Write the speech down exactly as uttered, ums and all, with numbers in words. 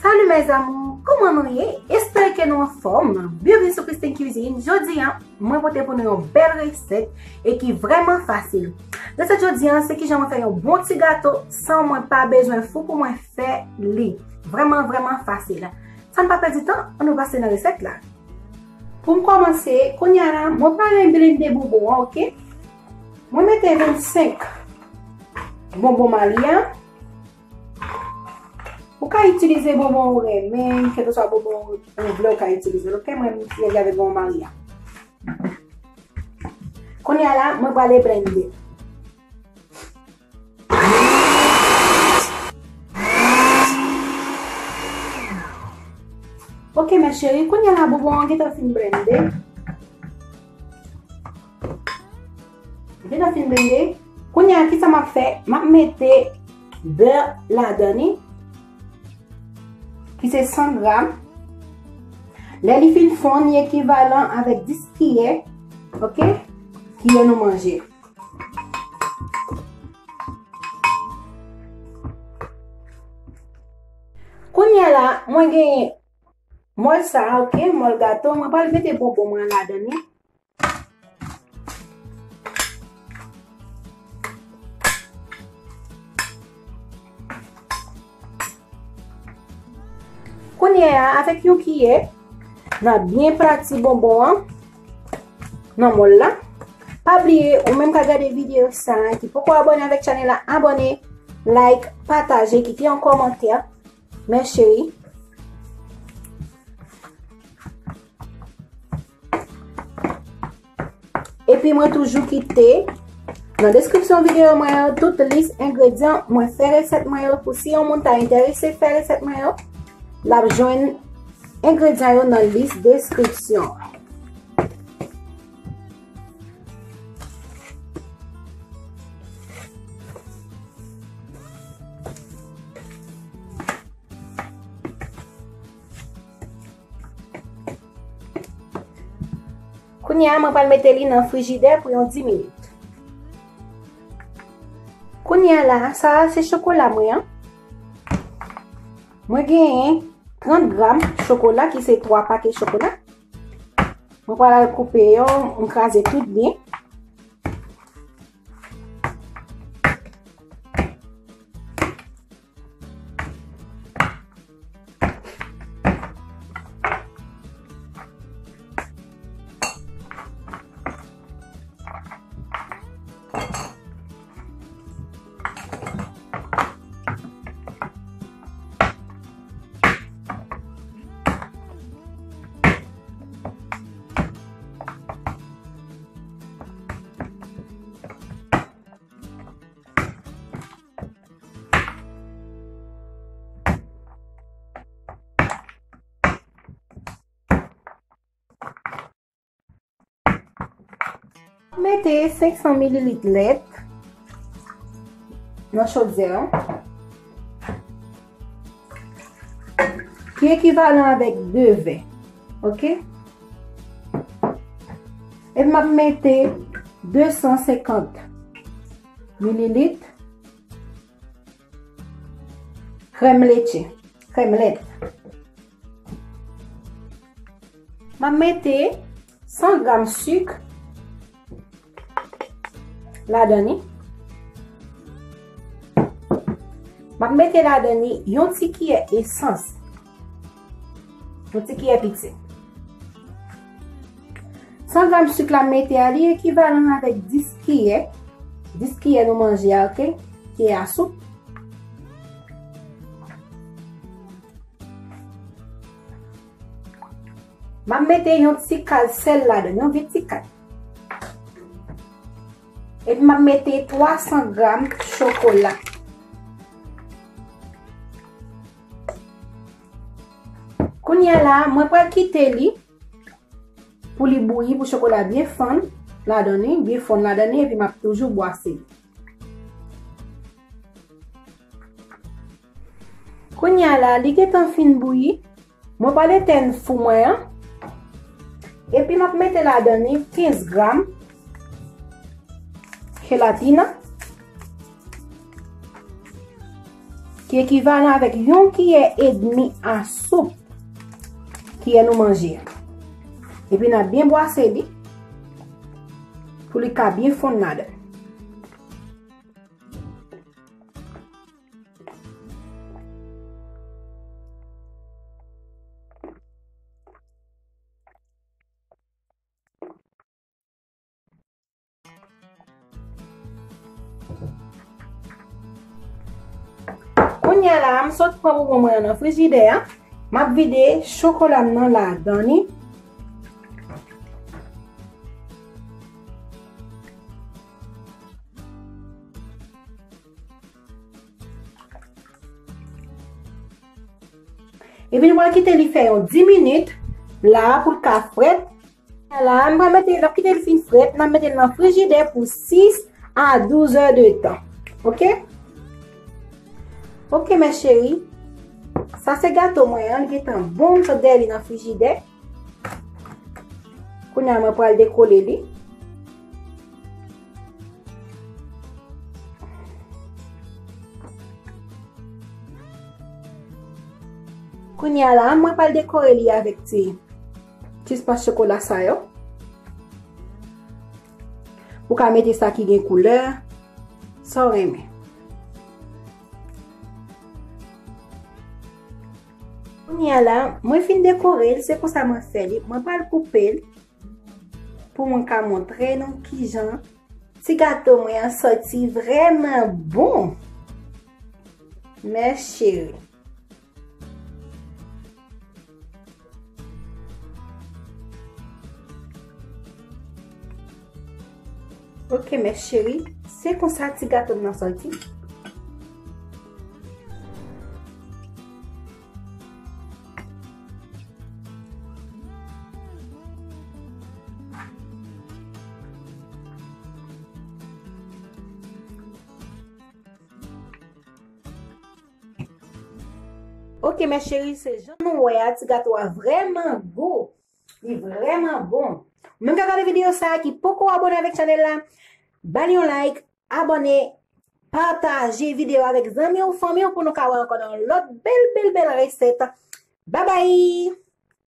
Salut mes amours, kòman nou ye? Espere ke nou anfòm. Byenvini sou Christine Cuisine. Jodi a, mwen pote pou nou yon bèl resèt e ki vrèman fasil. Resèt jodi a, se kijan mwen fè yon bon ti gato san mwen pa bezwen fou pou mwen fè li. Vrèman, vrèman fasil. San n pa pèdi tan, ann nou pase nan resèt la. Pou m kòmanse, kounye a la, mwen pral blende bonbon an, oke? Mwen mete vennsenk bonbon Malia. Ou ka itilize bonbon ou renmen, kèlkeswa bonbon ou vle ou ka itilize. Oke, mwen m itilize avèk bonbon Malia. Kounye a la, mwen prale blende. Oke, mes chéries, kounye a la, bonbon an gentan fin blende. Gentan fin blende. Kounye a, kisa m ap fè? M ap mete bè ladan li, ki se san gram. Lè li fin fonn, li ekivalan avèk dis kiyè, oke? Kiyè nou manje. Kounye a la, mwen genyen mòl sa a, oke, mòl gato, mwen pral mete bonbon mwen ladan li. Kounye a, avèk yon kiyè, n a byen plati bonbon an nan mòl la. Pa bliye, ou menm k ap gade videyo sa a, ki poko abòne avèk chanèl la, abòne, like, pataje, kite yon kòmantè. Mes chéries. Epi mwen toujou kite nan deskripsyon videyo mwen yo tout lis engredyan mwen fè resèt mwen yo. Pou si yon moun ta enterese fè resèt mwen yo, l ap jwenn engredyan yo nan lis deskripsyon. Kounye a, mwen pral mete li nan frijidè pou yon dis minit. Kounye a la, sa a se chokola mwen an. Mwen genyen trant gram chokola, ki se twa pake chokola. Mwen pral al koupe yo, m kraze tout byen. Mete senk san mililit lèt nan chodyè an, ki ekivalan avèk de vè. Oke? Epi m ap mete de san senkant mililit krèm leche, krèm lèt. M ap mete san gram sik ladan li. M ap mete ladan li yon ti kiyè esans. Yon ti kiyè piti. San gram sik la m mete a, li ekivalan avèk dis kiyè. Dis kiyè nou manje a, oke? Kiyè a soup. M ap mete yon ti kal sèl ladan, yon vit ti kal. Epi m ap mete twa san gram chokola. Kounye a la, mwen pral kite li pou li bouyi, pou chokola byen fann ladan li, byen fonn ladan li, epi m ap toujou bwase li. Kounye a la, li gentan fin bouyi. Mwen pral etèn fou mwen an. Epi m ap mete ladan li kenz gram Jelatina, ki ekivalan avèk yon kiyè edmi a soup kiyè nou manje a. Epi n ap byen bwase li pou li ka byen fonn ladan. Kounye a la, m sot pran bonbon mwen an nan frijidè a. M ap vide chokola m nan ladan li. Epi nou pral kite li fè yon dis minit la pou l ka frèt. La, m pral mete, n ap kite l fin frèt, n ap mete l nan frijidè pou sis a douz è de tan. Oke? Oke, mes chéries. Sa se gato mwen an, li gentan bon, m sot dèyè li nan frijidè. Kounye a, mwen pral dekole li. Kounye a la, mwen pral dekore li avèk ti, ti espas chokola sa yo. Ou ka mete sa ki gen koulè, sa w renmen. Kounye a la, mwen fin dekore l, se konsa mwen fè li. Mwen pral koupe l pou mwen ka montre nou kijan ti gato mwen an sòti vrèman bon. Mes chéries. Ok, mes chéries, se konsa ti gato m nan sòti. Ok, mes chéries, se jan nou wè a, ti gato a vrèman gou. Li vrèman bon. Menm k ap gade videyo sa a ki poko abone avèk chanèl la, ba li yon like, abone, pataje videyo avèk zanmi w, fanmi w pou nou ka wè ankò nan lòt bèl, bèl, bèl resèt. Babay!